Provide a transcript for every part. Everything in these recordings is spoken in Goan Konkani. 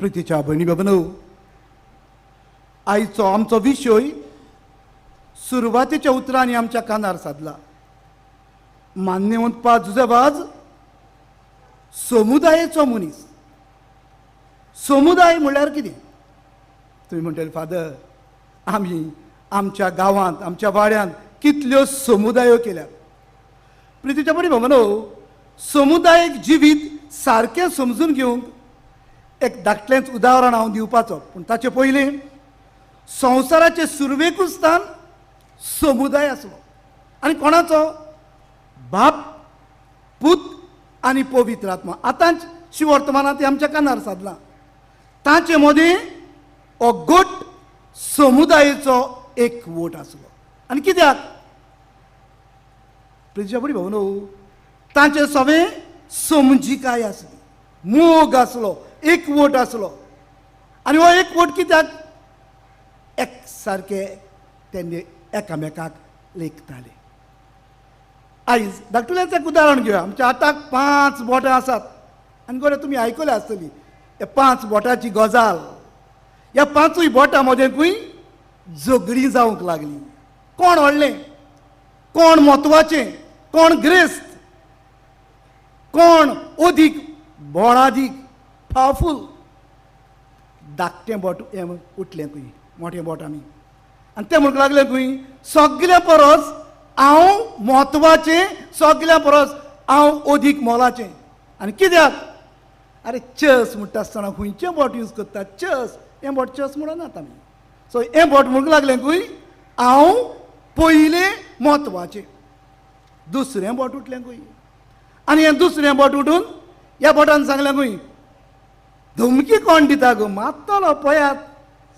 प्रितीच्या भयणी बाबांनो, आयचो आमचो विशय सुरवातेच्या उतरांनी आमच्या कानार सादला. मान्यवंत पा जुजेवाज समुदायेचो मनीस. समुदाय म्हणल्यार कितें? तुमी म्हणटले, फादर, आमी आमच्या गांवांत, आमच्या वाड्यांत कितल्यो समुदायो केल्यात. प्रितीच्या भयणी बाबांनो, समुदायीक जिवीत सारकें समजून घेवंक एक धाकटेंच उदाहरण हांव दिवपाचो. पूण ताचे पयलीं, संवसाराचे सुरवेकूच स्थान समुदाय आसलो. आनी कोणाचो? बाप, पूत आनी पवित्र आत्मा. आतांच शिवर्तमानांत तें आमच्या कानार सादलां. ताचे मदीं हो गोट समुदायेचो एक वोट आसलो. आनी कित्याक, प्रितीच्या भयणी भावनो? तांचे सगळें समजिकाय आसली, मोग आसलो, एकवट आसलो. आनी हो एकवट कित्याक? एक सारके तेन्ना एकामेकाक लेखताले. आयज धाकटुल्याचें एक उदाहरण घेवया. आमच्या हाताक पांच बोटां आसात आनी गोरे तुमी आयकल्या आसतली ह्या पांच बोटाची गजाल. ह्या पांचूय बोटां मदें झगडीं जावंक लागली. कोण व्हडलें, कोण म्हत्वाचें, कोण ग्रेस्त, कोण अदीक बळादीक, पावरफूल. धाकटें बोट हें उठलें खंय, मोठें बोट आमी. आनी तें म्हणूंक लागलें खंय, सगल्या परस हांव म्हत्वाचें, सगल्या परस हांव अदीक मोलाचें. आनी कित्याक? आरे, चेस म्हणटा आसतना खंयचें बोट यूज करता? चेस. हें बोट चेस म्हणनात आमी. सो हें बोट म्हणूंक लागलें खंय, हांव पयलें म्हत्वाचें. दुसरें बोट उठलें खंय. आनी हें दुसरें बोट उठून ह्या बोटान सांगलें खंय, धमकी कोण दिता गो? मारतलो पळयात,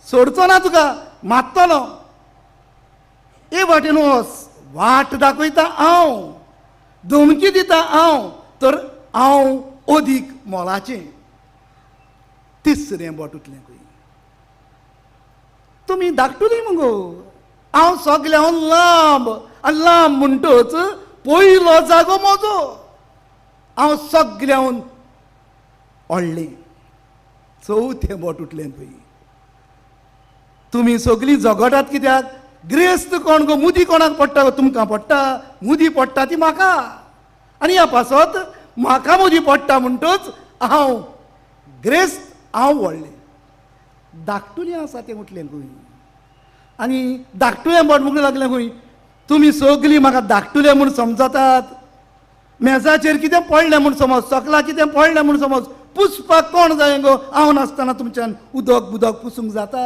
सोडचो ना तुका, मारतलो. ए वाटेन वच, वाट दाखयता हांव, धमकी दिता हांव, तर हांव अदीक मोलाचें. तिसरें बोट उठलें खंय, तुमी धाकटुली मुगो, हांव सगळ्यां लांब, आनी लांब म्हणटच पयलो जागो म्हजो, हांव सगळ्याहून व्हडलें. चवथें बोट उठलें खंय, तुमी सगळीं झगडात कित्याक? ग्रेस्त कोण गो? मुदी कोणाक पडटा गो? तुमकां पडटा मुदी? पडटा ती म्हाका. आनी ह्या पासत म्हाका मुदी पडटा म्हणटच हांव ग्रेस्त, हांव व्हडलें. धाकटुलें आसा तें उठलें खंय. आनी धाकटुलें बोट म्हणूंक लागलें खंय, तुमी सगळीं म्हाका धाकटुलें म्हूण समजतात. मेजाचेर कितें पडलें म्हूण समज, सकला कितें पडलें म्हूण समज, पुसपाक कोण जाय गो? हांव नासतना तुमच्यान उदक बुदक पुसूंक जाता?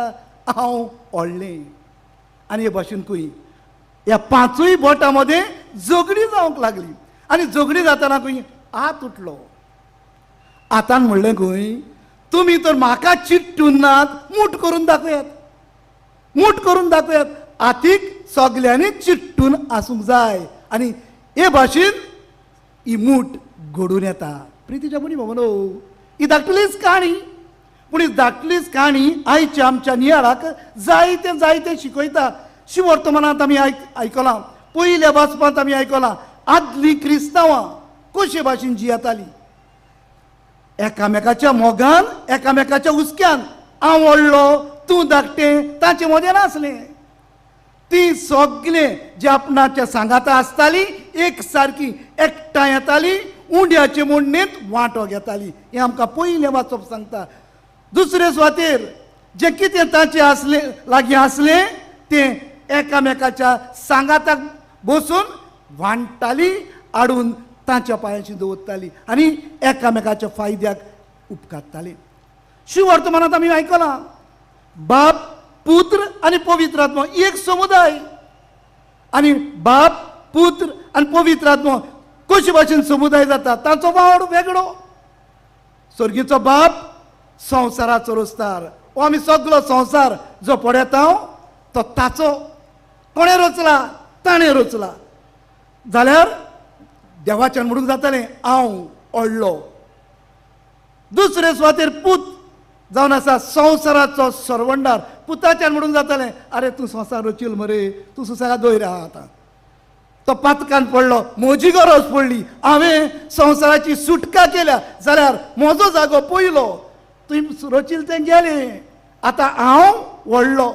हांव व्हडलें. आनी हे भाशेन खंय ह्या पांचूय बोटां मदें झगडीं जावंक लागली. आनी झगडीं जातना खंय हात उठलो. हातान म्हणलें खंय, तुमी तर म्हाका चिट्टून नात, मूठ करून दाखयात, मूठ करून दाखयात. हातीक सगल्यांनी चिट्टून आसूंक जाय. आनी हे भाशेन ही मूठ घडून येता. प्रितीच्या भयणी भावांनो, ही धाकटुलीच काणी, पूण ही धाकटुलीच काणी आयच्या आमच्या नियाळाक जायतें जायतें शिकयता. शिवर्तमानांत आमी आयकलां, पयल्या वाचपांत आमी आयकलां, आदलीं क्रिस्तांवां कशे भाशेन जियेतालीं? एकामेकाच्या मोगान, एकामेकाच्या हुस्क्यान. हांव व्हडलो, तूं धाकटें तांचे मदें नासलें. ती सगळे जे आपणाच्या सांगाता आसताली, एक सारकी एकठांय येताली, उंड्याचे मोडणेंत वांटो घेताली. हें आमकां पयलें वाचप सांगता. दुसरे सुवातेर जें कितें तांचें आसलें, लागीं आसलें, तें एकामेकाच्या सांगाताक बसून वांट्टाली, हाडून तांच्या पांयाची दवरताली आनी एकामेकाच्या फायद्याक उपकारताली. शिवर्तमानांत आमी आयकलां, बाप, पुत्र आनी पवित्र आत्मो एक समुदाय. आनी बाप, पुत्र आनी पवित्र आत्मो कशे भाशेन समुदाय जाता? तांचो वावर वेगळो. स्वर्गीचो बाप संवसाराचो रस्तार. हो आमी सगलो संवसार जो पळयता तो ताचो. कोणें रचला? ताणें रचला. जाल्यार देवाच्यान म्हणूंक जातालें, हांव व्हडलो. दुसरे सुवातेर पूत जावन आसा संवसाराचो सरवंडार. पुताच्यान म्हणूंक जातालें, आरे, तूं संवसार रचील मरे, तूं सुसेगाद दयर आहा. आतां तो पातकान पडलो, म्हजी गरज पडली, हांवें संवसाराची सुटका केल्या, जाल्यार म्हजो जागो पयलो. तुवें रचिल्लें तें गेलें, आतां हांव व्हडलो.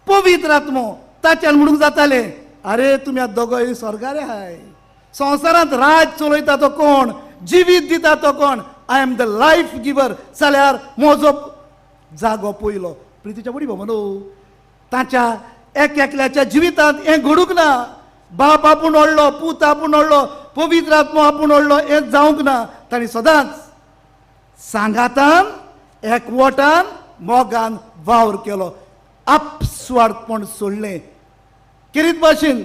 पवित्र आत्मो ताच्यान म्हणूंक जातालें, आरे तुमी आतां दोगोय स्वर्गार आहाय, संवसारांत राज चलयता तो कोण, जिवीत दिता तो कोण, I am the life giver, जाल्यार म्हजो जागो पयलो. प्रितीच्या बडी भोमनो ताच्या एक एकल्याच्या जिवितांत हें घडूंक ना. बाप आपूण व्हडलो, पूत आपूण व्हडलो, पवित्र आत्मो आपूण व्हडलो, हें जावंक ना. तांणी सदांच सांगातान, एकवटान, मोगान वावर केलो, आपस्वार्थपण सोडलें, केरीत भाशेन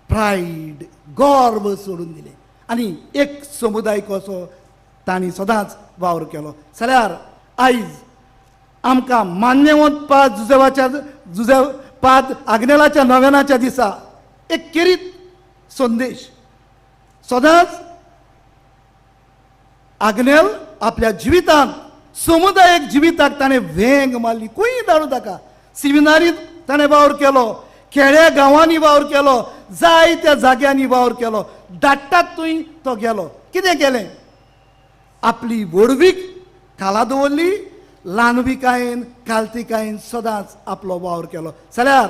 प्रायड, गर्व सोडून दिलें आनी एक समुदाय कसो तांणी सदांच वावर केलो. जाल्यार आयज आमकां मान्यवंत पाद जुजेवाच्या जुजे पाद आग्नेलाच्या नव्यानाच्या दिसा एक केरीत संदेश. सदांच आग्नेल आपल्या जिवितांत समुदायक जिविताक ताणें वेंग मारली, खंय धाडूं ताका, सिमिनारींत ताणें वावर केलो, खेड्या गांवांनी वावर केलो, जायत्या जाग्यांनी वावर केलो, धाडटात थंय तो गेलो. कितें केलें, आपली व्हडवीक खाला दवरली, ल्हानविकायेन कालतिकायेन सदांच आपलो वावर केलो. जाल्यार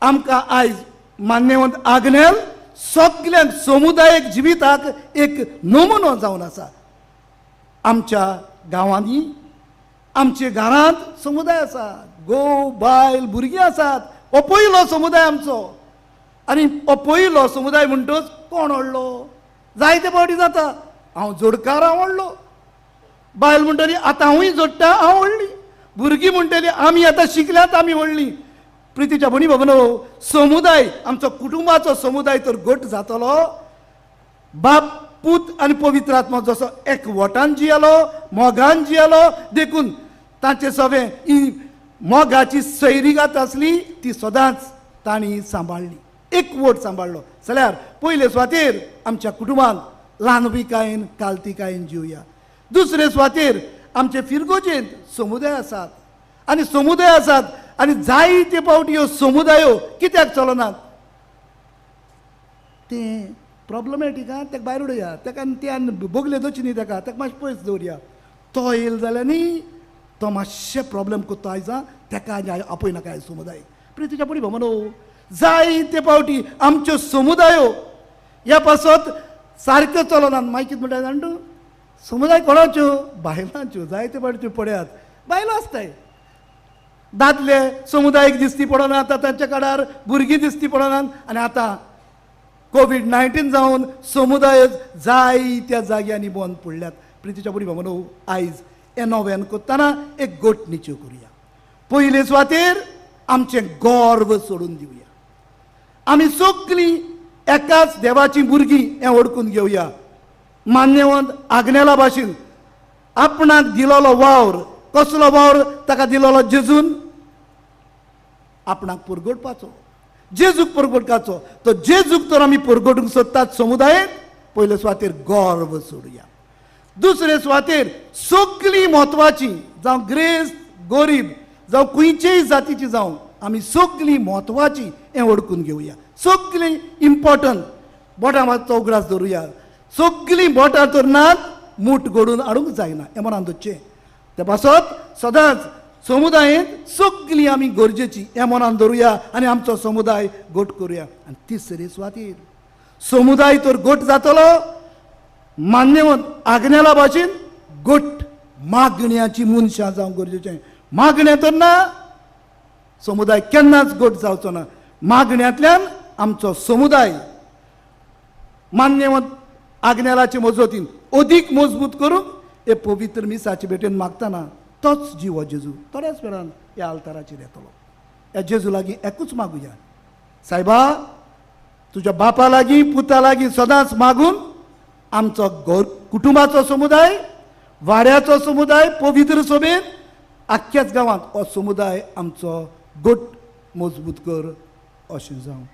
आमकां आयज मान्यवंत आग्नेल सगल्यांक समुदायक जिविताक एक नमुनो जावन आसा. आमच्या गांवांनी, आमच्या घरांत समुदाय आसा, घोव बायल भुरगीं आसात. हो पयलो समुदाय आमचो. आनी हो पयलो समुदाय म्हणटच कोण व्हडलो, जायते फावटी जाता हांव जोडकार, हांव व्हडलो. बायल म्हणटली आतां हांवूय जोडटा, हांव व्हडली. भुरगीं म्हणटली आमी आतां शिकल्यात, आमी व्हडली. प्रितीच्या भणी भवनो समुदाय आमचो कुटुंबाचो समुदाय तर घट जातलो. बाप, पूत आनी पवित्र आत्मा जसो एकवटान जियेलो, मोगान जियेलो, देखून तांचे सगळें ही मोगाची सैरिगात आसली ती सदांच तांणी सांबाळ्ळी, एकवट सांबाळ्ळो. जाल्यार पयले सुवातेर आमच्या कुटुंबांत ल्हानविकायेन कालतिकायेन जिवया. दुसरे सुवातेर आमचे फिरगोजेंत समुदाय आसात आनी समुदाय आसात आनी जायते फावटी ह्यो समुदायो कित्याक चलनात, तें प्रॉब्लमॅटीक आहा, तेका भायर उडोवया, तेका ते आनी बोगले दवरची न्ही, तेका तेका मातशें पयस दवरया. तो येयलो जाल्यार न्ही तो मातशें प्रॉब्लम करता आयज, तेका आनी आपय नाका आयज समुदाय. प्रितीच्या पडी भोमनो जायते फावटी आमच्यो समुदायो ह्या पासत सारक्यो चलनात. मागीर कितें म्हणटा जाण तूं, समुदाय कोणाच्यो, बायलांच्यो. जायते फावटी त्यो पळयात बायलो आसताय, दादले समुदायक दिसती पडना, आतां तांच्या काळार भुरगीं दिसती पडनात. आनी आतां कोवीड-19 जावन समुदाय जायत्या जाग्यांनी बंद पडल्यात. प्रितीच्या पुडी भावनो आयज हें नव्यान करतना एक गोट निच्यो करुया. पयले सुवातेर आमचें गर्व सोडून दिवया, आमी सगळीं एकाच देवाचीं भुरगीं हें वळखून घेवया. मान्यवंत आग्नेला भाशेन आपणाक दिलोलो वावर, कसलो वावर ताका दिलोलो जेजून, आपणाक परगटपाचो, जेजूक परगटपाचो. तो जेजूक तर आमी परगटूंक सोदतात समुदायेंत, पयले सुवातेर गर्व सोडुया. दुसरे सुवातेर सगळीं म्हत्वाचीं, जावं ग्रेस्त गोरीब, जावं खंयचेय जातीची जावं, आमी सगळीं म्हत्वाचीं हें वळखून घेवया. सगळीं इम्पॉर्टंट बोटां मातसो उगडास दवरुया. सगळीं बोटां तर नात, मूठ घडून हाडूंक जायना हें मनान दवरचें. ते पासत सदांच समुदायेंत सगळीं आमी गरजेची हें मनान दवरुया आनी आमचो समुदाय घट करुया. आनी तिसरे सुवातेर समुदाय तर घट जातलो मान्यवंत आग्नेला भाशेन घट मागण्याची मनशां जावंक गरजेचें. मागणें तर ना समुदाय केन्नाच घट जावचो ना. मागण्यांतल्यान आमचो समुदाय मान्यवंत आग्नेलाचे मजतीन अदीक मजबूत करूंक हे पवित्र मिसाचे भेटेन मागतना तोच जीव हो जेजू थोड्याच वेळान ह्या आल्ताराचेर येतलो. ह्या जेजू लागीं एकूच मागुया, सायबा तुज्या बापा लागीं पुता लागीं सदांच मागून आमचो घर कुटुंबाचो समुदाय, वाड्याचो समुदाय, पवित्र सभेन आख्ख्याच गांवांत हो समुदाय आमचो घट मजबूत कर अशें जावं.